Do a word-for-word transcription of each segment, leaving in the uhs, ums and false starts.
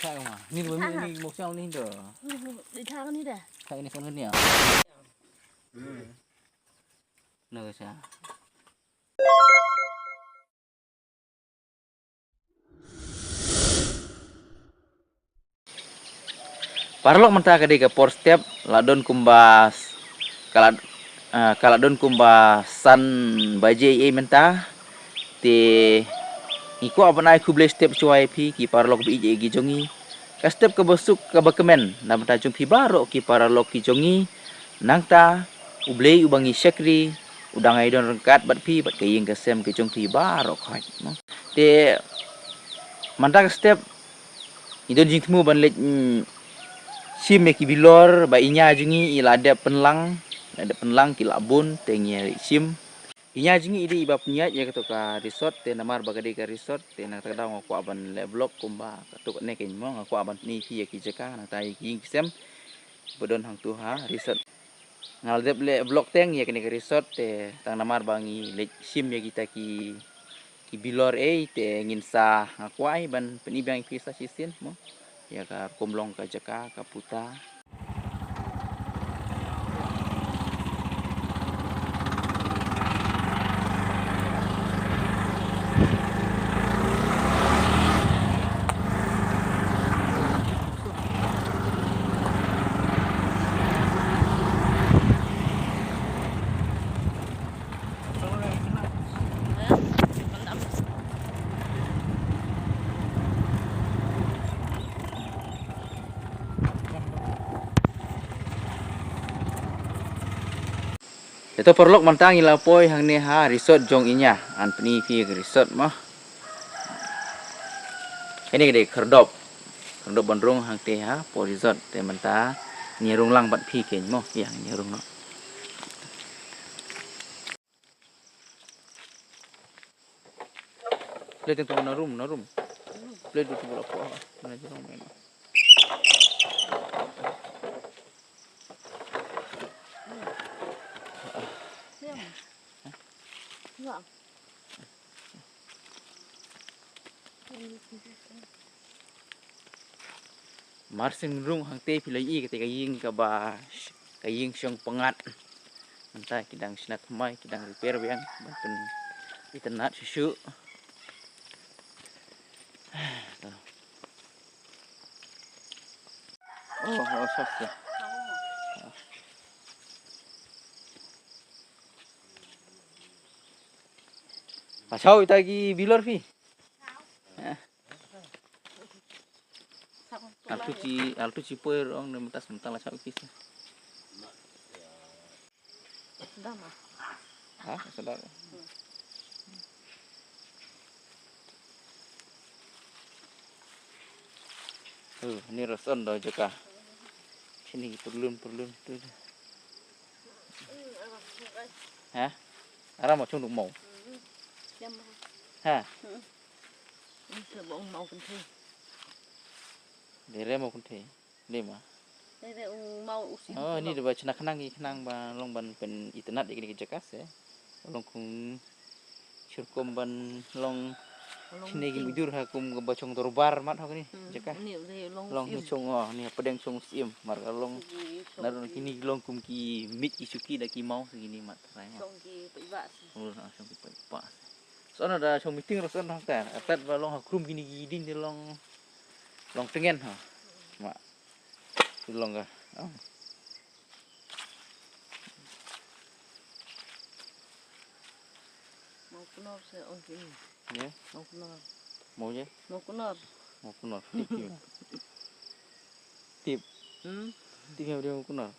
Ni ba mi ni mo siang ni do. Di thang ni dah. Thang ni sang ni ah. Na ka sa. Paralok mynta ka dei ka por step la don kumba ka la, ah, ka la don kumba san baje ei mynta. Te ngi kwah ban ai khublei step shuwa ïa phi ki paralok ba ïeit ïa ki jong ngi. Ka step kaba suk kaba kmen na bynta jong phi baroh ki paralok ki jong ngi. Nangta U Blei uba ngi shakri u dang ai don ryngkat bad phi bad ka ïing ka sem ki jong phi baroh khoit. Te mynta ka step ngi don jingthmu ban leit, mm, shim ïa ki bilor ba i ñia jong ngi i la dep pynlang, la dep pynlang ki la bun te ngi leit shim. I ñia jong ngi i dei iba pynïaid ïa kato ka resort te namar ba ka dei ka resort te na kata ka daw nga kwah ban leh vlog kumba kato kane kein mo nga kwah ban pyni ïa ki jaka nangta ïa ki ïing ki sem ba don hangto ha resort. Nga la dep leh vlog teng ïa kane ka resort te tang namar ba ngi leit shim ïa kita ki ki bilor ei te ngin sa nga kwah ban pyni biang ïa phi sa shisien mo. Ïa ka rukom long ka jaka ka puta. Ïa to paralok mynta ngi la poi hangne ha resort jong i ñia. Ngan pyni phi ka resort mo. Kane ka dei khyrdop. Khyrdop ban rung hangte ha po resort te mynta ngi rung lang bad phi kein mo. Ïa ngi rung noh. Play teng tu na room, na room. Play tu tu bola po. Na jong men. Mar shu rung hangte phi la ïohi kata ka ïing kaba, ka ïing shong pyngngad. Mynta ki dang shna thymmai, ki dang repair biang ban pynitynnad shuh shuh. Oh, oh, shuh shuh. Pha shaw ita ki bilor phi. Altu chi, altu chi poi rong ne mynta mynta la shaw ki sa. Dam ah. Ha, sedap. Uh, ni roson do jaka. Sini perlun perlun tu. Ha? Aram ma chung duk mau. Ha? Ni sa bong mau kynthei. Dei re mau kynthei. Dei ma. Dei re u mau u sim. Oh, ni dei ba chna khnang ki khnang ba long ban pynitynnad ïa kine ki jaka se. Long kum shirkum ban long kine ki mujur ha kum ba chong dorbar mat ha kine jaka. Ni dei long. Long ni chong, oh, ni pdeng chong sim mar ka long. Nar kine long kum ki mit ki shuki da ki mau se kine mat. Chong ki paiba se. Oh, chong ki paiba se. Sona da chong meeting ro sona ka. Atat ba long ha krum kine ki ding de long. Long tyngen ha. Ma. Long ka. Oh. Mau knor se ong kine. Ya. Mau knor. Mau ya. Mau knor. Mau knor. Tip, tip. Tip. Hmm. Tip yang dia mau knor.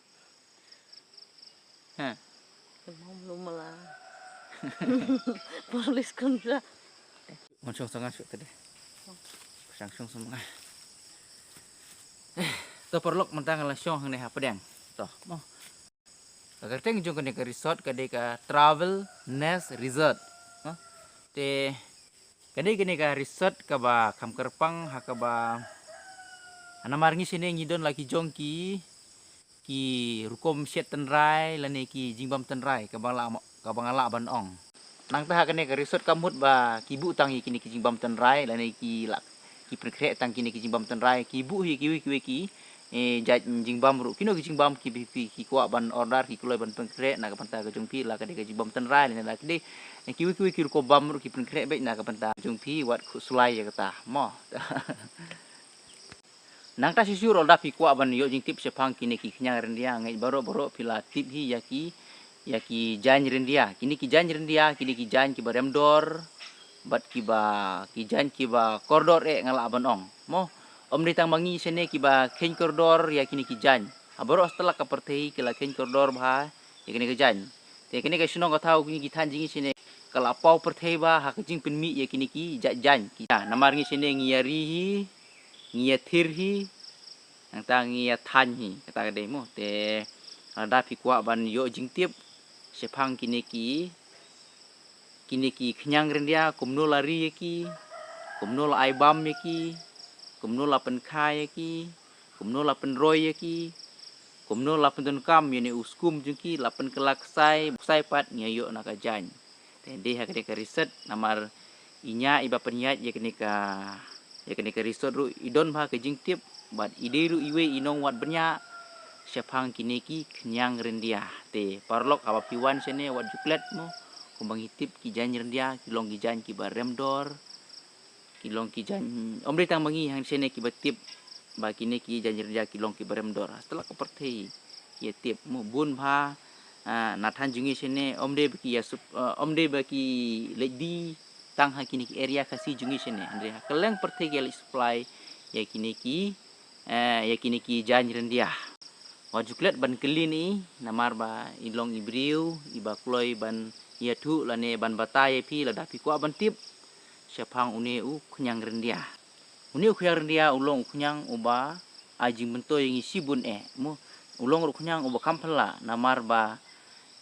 Ha. Kynmaw mlu mala. Polis kynja. Mon shong sanga shu tade. Shong shong sanga. To paralok mynta nga la shong hangne ha pdeng. To mo. Ka kyrteng jong kane ka resort ka dei ka Travel Nest Resort. Ha. Te ka dei kane ka resort kaba kham kyrpang ha kaba ha namar ngi shane ngi don la ki jong ki ki rukom shet tynrai lane ki jingbam tynrai kaba la mo-, kaba nga lah ban ong. Nangta ha kane ka resort ka mut ba ki buh tang ïa kine ki jingbam tynrai lane ki la ki pynkhreh tang kine ki jingbam tynrai, ki buh hi kiwei kiwei ki, eh, jait jingbam ruh. Kino ki jingbam ki, ki, ki, ki kwah ban order, ki kloi ban pynkhreh na ka bynta ka jong phi, la ka dei ka jingbam tynrai lane la ka dei, eh, kiwei kiwei ki rukom bam ruh ki pynkhreh beit na ka bynta ka jong phi, wat khuslai ïa kata mo. Nangta shisha ruh lada phi kwah ban ïoh jingtip shaphang kine ki khñiang ryndia, ngeit baroh baroh phi la tip hi ïa ki, ïa ki jaiñ ryndia. Kine ki jaiñ ryndia, kine ki jaiñ kiba rem dor bad kiba, ki jaiñ kiba kordor eh nga lah ban ong mo. Ym dei tang ma ngi shane kiba kheiñ kordor ïa kine ki jaiñ. Ha baroh satlak ka pyrthei ki la kheiñ kordor bha ïa kine ki jaiñ. Te kane ka shnong ka thaw, kine ki thaiñ jong ngi shane ka la paw pyrthei bha ha ka jingpynmih ïa kine ki jait jaiñ. Ki, namar ngi shane ngi ïa ri hi, ngi ïa thir hi, nangta ngi ïa thaiñ hi, kata ka dei mo. Te lada phi kwah ban ïoh jingtip shaphang kine ki, kine ki khñiang ryndia, kumno la ri ïa ki, kumno la ai bam ïa ki, kumno la pynkha ïa ki, kumno la pynroi ïa ki, kumno la pyndonkam ïa une u skum jong ki, la pynkylla ksai, ksai pat ngi ïa ïoh na ka jaiñ. Te dei ha kane ka research, namar i ñiah iba pynïaid ïa kane ka, ïa kane ka research ruh i don bha ka jingtip bad i dei ruh iwei i nongwad bniah shaphang kine ki khñiang ryndia. Te paralok, haba phi wan shane wat ju klet mo, kumba ngi tip ki jaiñ ryndia ki long ki jaiñ kiba rem dor, ki long ki jaiñ, ym dei tang ma ngi hangne shane kiba tip ba kine ki jaiñ ryndia ki long kiba rem dor. Satlak ka pyrthei ki ïa tip mo, bun bha, ah, na thaiñ jong ngi shane, ym dei ba ki ïa sup-, ah, ym dei ba ki leit die tang ha kine ki area Khasi jong ngi shane, hynrei ha kylleng pyrthei ki ïa leit supply ïa kine ki, eh, ïa kine ki jaiñ ryndia. Wat ju klet ban kylli ne i, namar ba i long i briew iba kloi ban ïathuh lane ban batai ïa phi lada phi kwah ban tip shaphang une u khñiang ryndia. Une u khñiang ryndia u long u khñiang uba ai jingmyntoi ïa ngi shibun eh mo. U long ruh u khñiang uba kham phylla, namar ba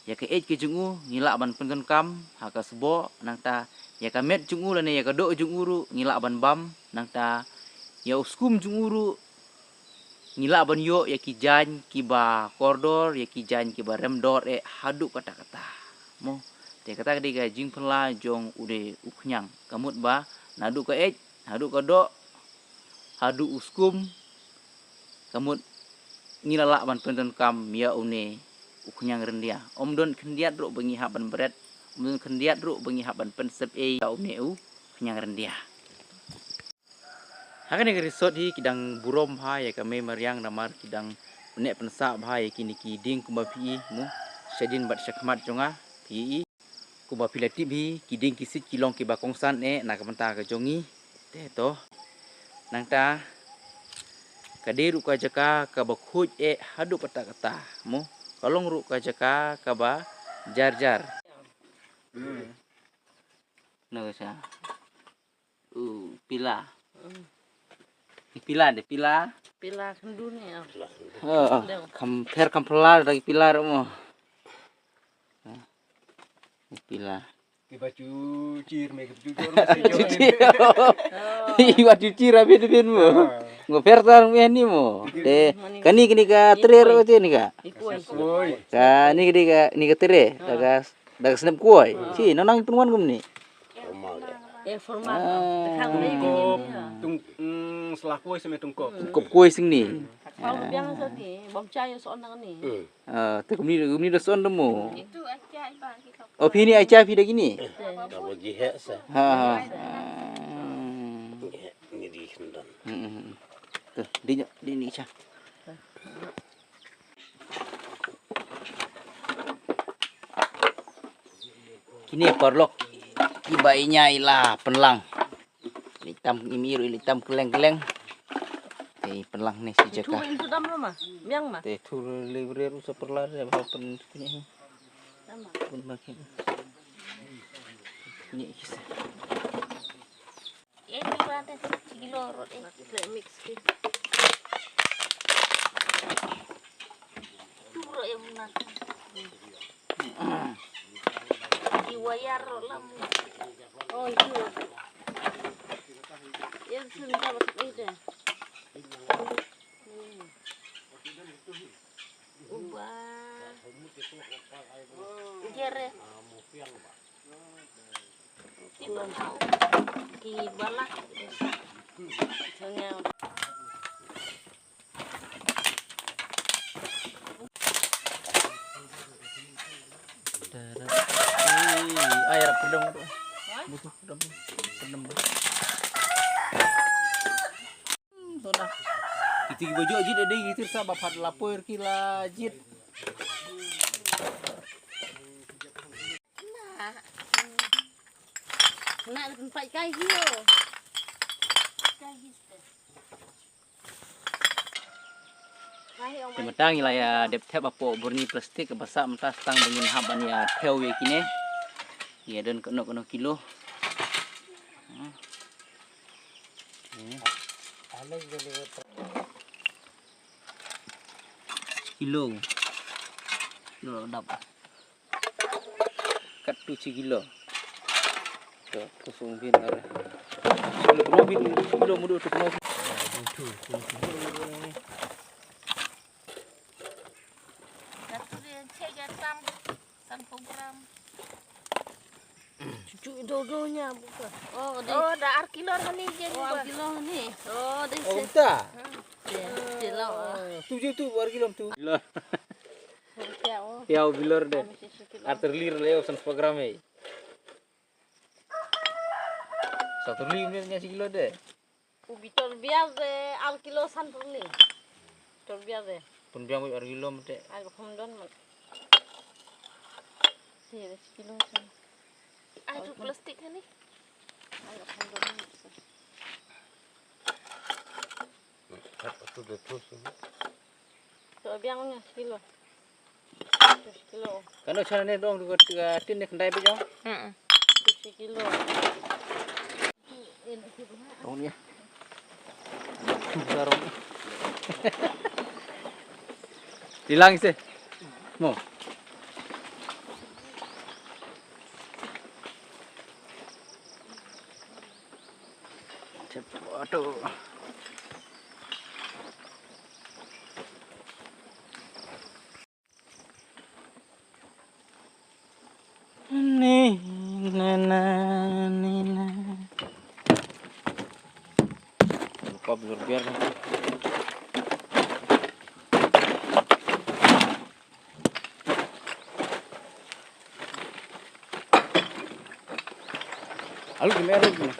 ïa ka eit ka jong u ngi lah ban pyndonkam ha ka sboh, nangta ïa ka met jong u lane ïa ka doh jong u ruh ngi lah ban bam, nangta ïa u skum jong u ruh ngi lah ban ïoh ïa ki jaiñ kiba kordor, ïa ki jaiñ kiba rem dor eh haduh katta katta mo. Te kata ka dei ka jingphylla jong une u khñiang, ka mut ba naduh ka eit, haduh ka doh, haduh u skum, ka mut ngi la lah ban pyndonkam ïa une u khñiang ryndia. Ym don khyndiat ruh ba ngi hap ban bret, ym don khyndiat ruh ba ngi hap ban pynsep ei ïa une u khñiang ryndia. Ha kane ka resort hi ki dang burom bha ïa ka mei mariang, namar ki dang pynneh pynsah bha ïa kine ki dieng kumba phi i mo, shadien bad shakhmat jong nga phi i. Kumba phi la tip hi, ki dieng ki siej ki long kiba kongsan eh na ka bynta ka jong ngi. Te to, nangta ka dei ruh ka jaka kaba khuid eh haduh katta katta mo. Ka long ruh ka jaka kaba jar jar. Hmm. Na ka sa. Uh, pila. Hmm. Pila de, pila. Pila khyndun ne, oh. Oh, oh. Deu. Kham pher kham phylla da ki pila ruh mo. Pila. Ki ba cu cir me, ki ba cu cir me, se jor. Cu cir. Oh. Ki ba cu cir abin abin mo. Ah. Ngo pher tar me ni mo. Ki. Te, mani. Kani, kani ka tre ro te ni ka. Ikoi. Ikoi. Kani, kani ka, ni ka tre. Ah. Daga, daga snep koi. Ah. Ci, nang nang pynwan kumni. Eh, formal. Ah. Te khang ni. Tungkop, tung, mm, sla koi se me tungkop. Tungkop koi sing ni. Kau biang sa ni, bom chai so nang ni. Hmm. Ah, te kumni, kumni da son da mo. Itu acha iba kita. Oh, phi ni acha phi da kini. Ka ba gi heh sa. Ha, ha. Gi heh, ngi di khyndan. Hmm, hmm, hmm. Tu, di nyok, di ni cha. Kini paralok, iba inya ila pynlang. Litam imi ru litam keleng keleng. Te pynlang ne si jaka. Thu in sudam lo ma, miang ma. Te thu le bre ru sa perlar ya ba pen ni. Pun makin. Ni kisa. Eh, ni ba te kilo rot eh. Mix ki. Turo ya muna. Di wayar ro lam. Oh, itu. Ya, sini ka masuk itu. Hmm. Uba. Jere. Ki bala. Ai, rap pedang tu. Butuh pedang. Pedang. Hmm, tu dah. Kita kiba jot jit ada kita sa ba pat lapor kila jit. Nak, nak tempat kai hiu. Kai hiu. Te mynta ngi la ïa dep thep hapoh burni plastik ba sah mynta, tang ba ngin hap ban ïa thew ïa kine. Ïa don kano kano kilo. Hmm. Hmm. Kilo. Kilo dap. Kat tu shi kilo. To, kusung bin are. Kilo, kilo bin, kilo mudu tu kilo. Satu dia, cek jam enam. San program. Cucu dodo nya buka. Oh, dia. Oh, dah ar kilo ni je. Oh, ar kilo ni. Oh, dia. Oh, entah. Hmm. Dia, dia lawa. Oh, tu je tu, ar kilo tu. Kilo. Tiaw bilor de. Arthur Lee le san program eh. Satu Lee ni nya shi kilo de. Ubi tor biar de ar kilo san Arthur Lee. Tor biar de. Pun biang ar kilo mete. Ai khum don mat. Ti shi kilo san. Ai tu plastik ni. Ai khum don mat. Kat tu de tu sini. To biang nya shi kilo. Shi kilo. Kano chana ne dong tu ka tin ne khandai pe jong. Hmm. Shi kilo. Dong ni. Dong ni. Tilang se. Mo. Cepat tu. Ni na na ni na. Kop lur biar. Alut ki me, alut ki me.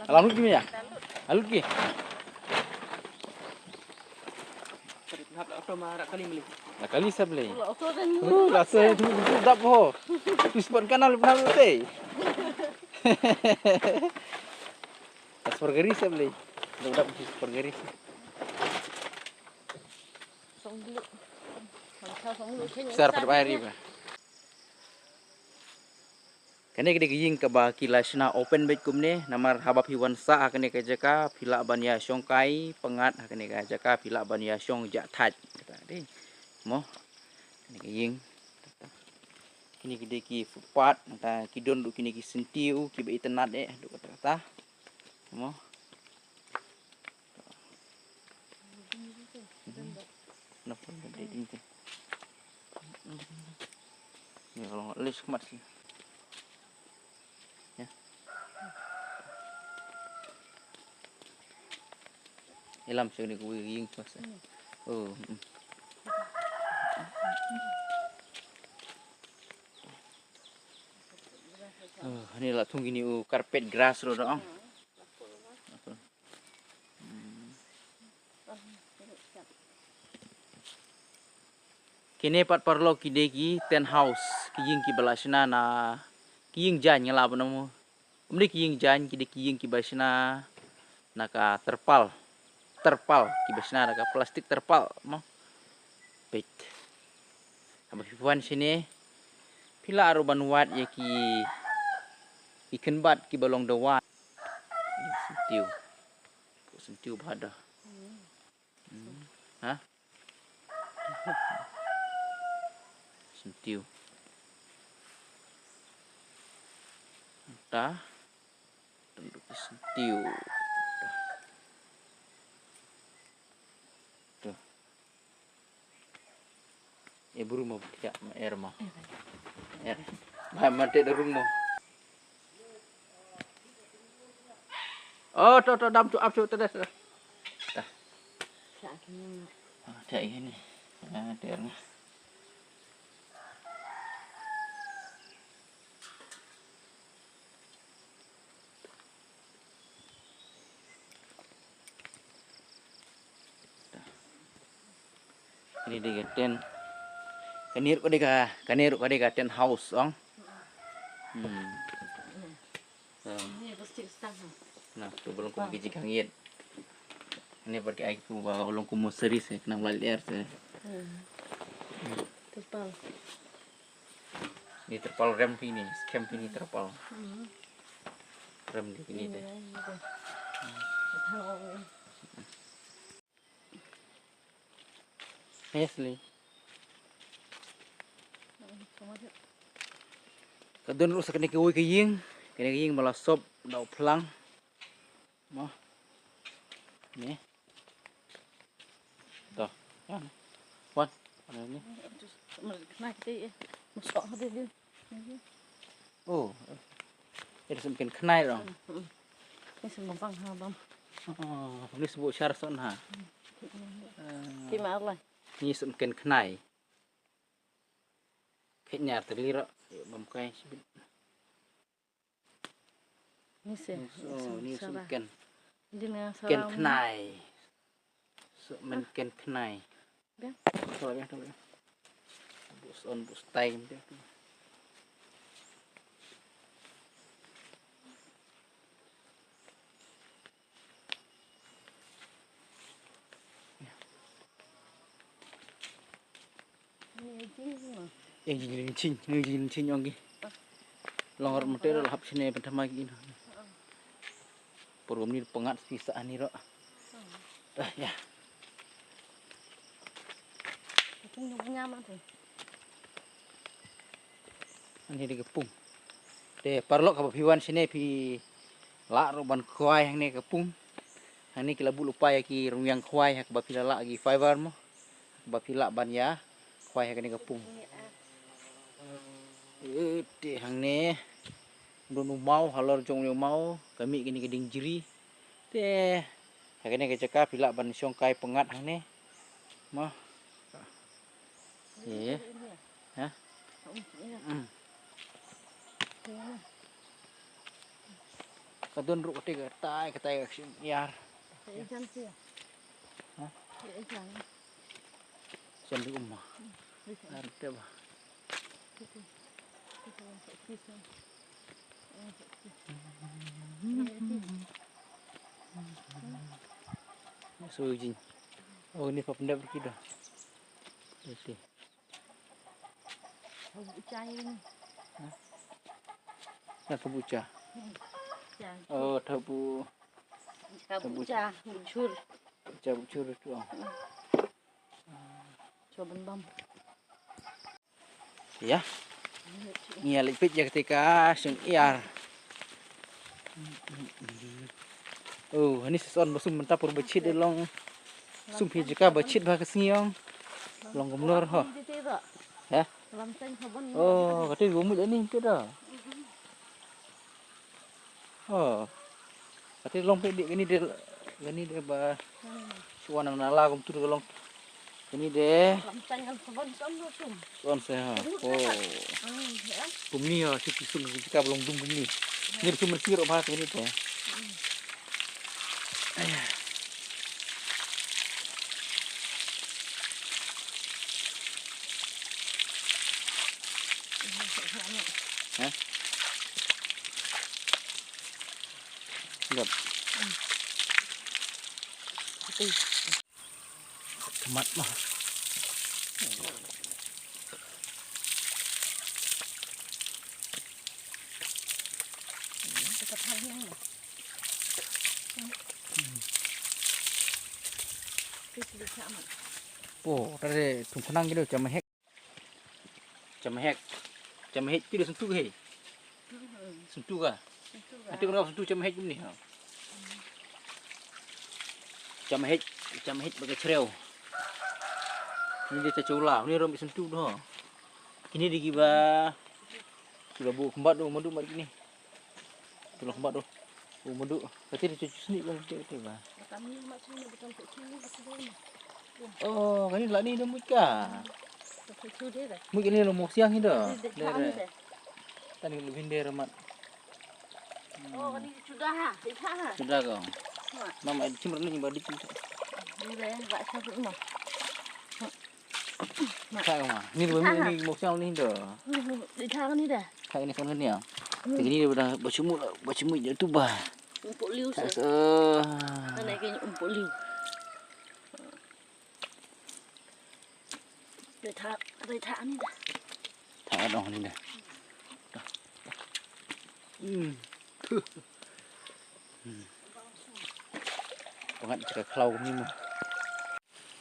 Alam alut ki me ya? Alut ki. La kali sab le. Uh, la so tu dap ho. Tu spot kanal pnal te. Spot gari sab le. Dap tu spot gari. Sar pat bai ri ba. Kane ka dei ka ïing kaba ki la shna open beit kumne, namar haba phi wan sah ha kane ka jaka phi lah ban ïa shong kai pyngngad, ha kane ka jaka phi lah ban ïa shong jah thait kata dei. Mo. Kane ka ïing. Kine ki dei ki footpath, nangta ki don ruh kine ki syntiew kiba itynnad eh, haduh katta katta. Mo. Kenapa dia ding tu? Ya, kalau nggak list mat sih. Ya. Ilam sini ku ïing pas. Oh. Mm. Oh, ni la thung kine u carpet grass ruh dang. Hmm. Kine pat paralok ki dei ki tent house, ki ïing kiba la shna na ki ïing jaiñ nga la ban mo. Ym dei ki ïing jaiñ, ki dei ki ïing kiba shna na ka terpal. Terpal, kiba shna na ka plastik terpal mo. Peit. Haba phi wan shane phi lah ruh ban wad ïa ki, ki kynbat kiba long da wad. Syntiew. Syntiew bha da. Hmm. Ha? Syntiew. Ta. Tunduk syntiew. Tu. E buru mo, ya, er mo. Er. Ba mate da rung mo. Oh, to, to, dam, to, ap, to, to, to. Ta. Sa kini. Ah, ta ini. Ah, ta ini. Kane dei ka tent. Kane ruh ka dei ka, kane ruh ka dei ka tent house ong. Hmm. Hmm. Ni bus cik stang ha. Na, tu ba long kum ki jingkhang ïit. Ni pat ki ai tu ba long kum mosari se, khnang ba la lyer se. Hmm. Terpal. Ni terpal rem phi ni, skhem phi ni terpal. Hmm. Rem di phi ni te. Ni, ni, ni. Yes, Lee. Ka don ruh sa kane kawei ka ïing, kane ka ïing ba la sop da u phlang. Mo. Ni. To. Wan. Wan. Wan ni. Oh. Ïa, da sum ken khnai rong. Hmm, hmm. Ni sum bang ha bam. Oh, ni sum bu shar son ha. Hmm. Eh. Ki ma Allah. Ni sum ken khnai. Khet nyar te li ro. Ïa, bam kai shibit. Ni se. Ni sum, oh, ni sum ken. Din nga ken salam. Khnai. Sum men ken khnai. Biang. Thok biang, thok biang. Bus on, bus time dia tu. Ïa jinglyngching, ïa jinglyngching ong ki. Long rot mate la hap shane ban tama ki. Por kumne pyngngad shisha ani ro. Ah, ïa. Ani dei ka pung. Te paralok haba phi wan shane phi lah ruh ban khwai hangne ka pung. Hangne ki la buh lypa ïa ki ryngiang khwai ha kaba phi la lah ki fiber mo. Ba phi lah ban ïa khwai ha kane ka pung. Eh, te hangne don u maw, halor jong u maw ka mih kane ka dieng jri. Te ha kane ka jaka phi lah ban shong kai pyngngad hangne. Mo. Eh. Ha? Hmm. Ka don ruh kata ka tai, ka tai ka sing ïar. Ha? Jan di uma. Ar te ba. So jin. Oh, ni pap ndep kita. Oke. Ka bucha ïa ni. Ha? Na ka bucha. Hmm. Cha. Oh, thabu. Ka bucha, buchur. Bucha, buchur tu. Hmm. Cho ban bam. Ïa. Ngi ïa leit peit ïa kata ka sing ïar. Oh, hani sa son ba sum mynta por ba chit long. Sum phi jaka ba chit ba ka sngi ong. Long kumno ho. Ha? Oh, kata ba mut ani kata. Oh. Kata long phi dei kani dei, kani dei ba. Shu wan na la kumtu ka long. Kani dei. Lam chang kan sabon son lo sum. Son se ha. Oh. Hmm, ya. Kumni ha, shu ki sum ki ka long dum kumni. Ni sum sirok ba kani te. Aya. Ha? Gap. Tomat mah. Po, tadi tum khnang gitu, jam hek. Jam hek. Jam hek ki dei sentu he. Sentu ka. Ati kena sentu jam hek ni ha. Jam hek, jam hek bagi chrew. Ni dei ta chula, ni rom sentu doh. Kini dei kiba. Kiba bu kembat doh, madu mat kini. Tulang kembat doh. U madu, kati da cucu sini ba, kati, kati ba. Oh, kani la ni da muka. Muka ni lo mosiang ni da. Tani lo binder mat. Oh, kani cuda ha, cuda ha. Cuda ko. Mama, cimr ni ba di cuda. Ni be, ba cuda ma. Kha ma, ni ba mi ni mok chang ni do. Di thang ni da. Kha ni son ni ya. Te ni ba da ba chumu la, ba chumu da tu ba. Umpok liu sa. Sa. Kana ke umpok liu. Di thang, di thang ni da. Thang dong ni da. Hmm. Pangat cakap klau ni mah.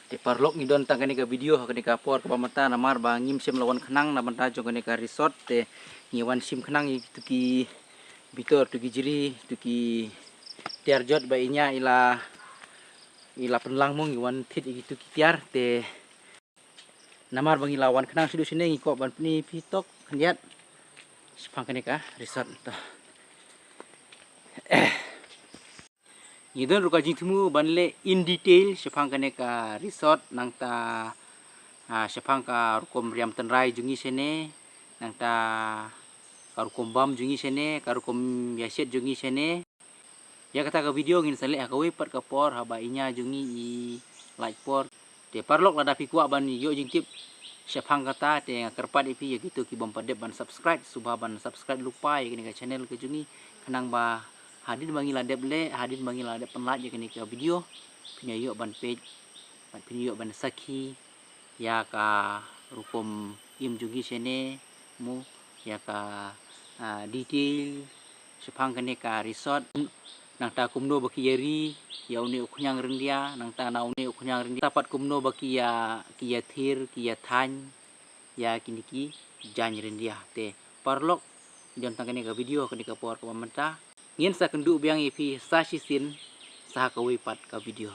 Te paralok, ngi don tang kane ka video ha kane ka por kaba mynta namar ba ngim shym la wan khnang na bynta jong kane ka resort, te ngi wan shim khnang ïa kitu ki bitor, tu ki jri, tu ki tiar jot ba i ña i la, i la pynlang mo, ngi wan thied ïa kitu ki tiar. Te namar ba ngi la wan khnang shuh shuh ne, ngi kwah ban pyni phi tok khyndiat shaphang kane ka resort to. Ngi don ruh ka jingthmu ban leh in detail shaphang kane ka resort, nangta, ah, shaphang ka rukom riam tynrai jong ngi shane, nangta ka rukom bam jong ngi shane, ka rukom ïashet jong ngi shane. Ïa kata ka video ngin sa leh ha kawei pat ka por haba i ña jong ngi i lait por. Te paralok, lada phi kwah ban ïoh jingtip shaphang kata, te nga kyrpad ïa phi, ïa kito ki bym pat dep ban subscribe, sngewbha ban subscribe lypa ïa kane ka channel ka jong ngi, khnang ba hadien ba ngi la dep leh, hadien ba ngi la dep pynlait ïa kane ka video, phin ïoh ban peit bad phin ïoh ban sakhi ïa ka rukom im jong ngi shane, mo, ïa ka, ah, detail shaphang kane ka resort. Nangta kumno ba ki ïa ri ïa une u khñiang ryndia, nangta na une u khñiang ryndia, nangta pat kumno ba ki ïa, ki ïa thir, ki ïa thaiñ ïa kine ki jaiñ ryndia. Te paralok, ngi don tang kane ka video ha kane ka por kaba mynta. Ngin sa kynduh biang ïa phi sa shisien, sa ha kawei pat ka video.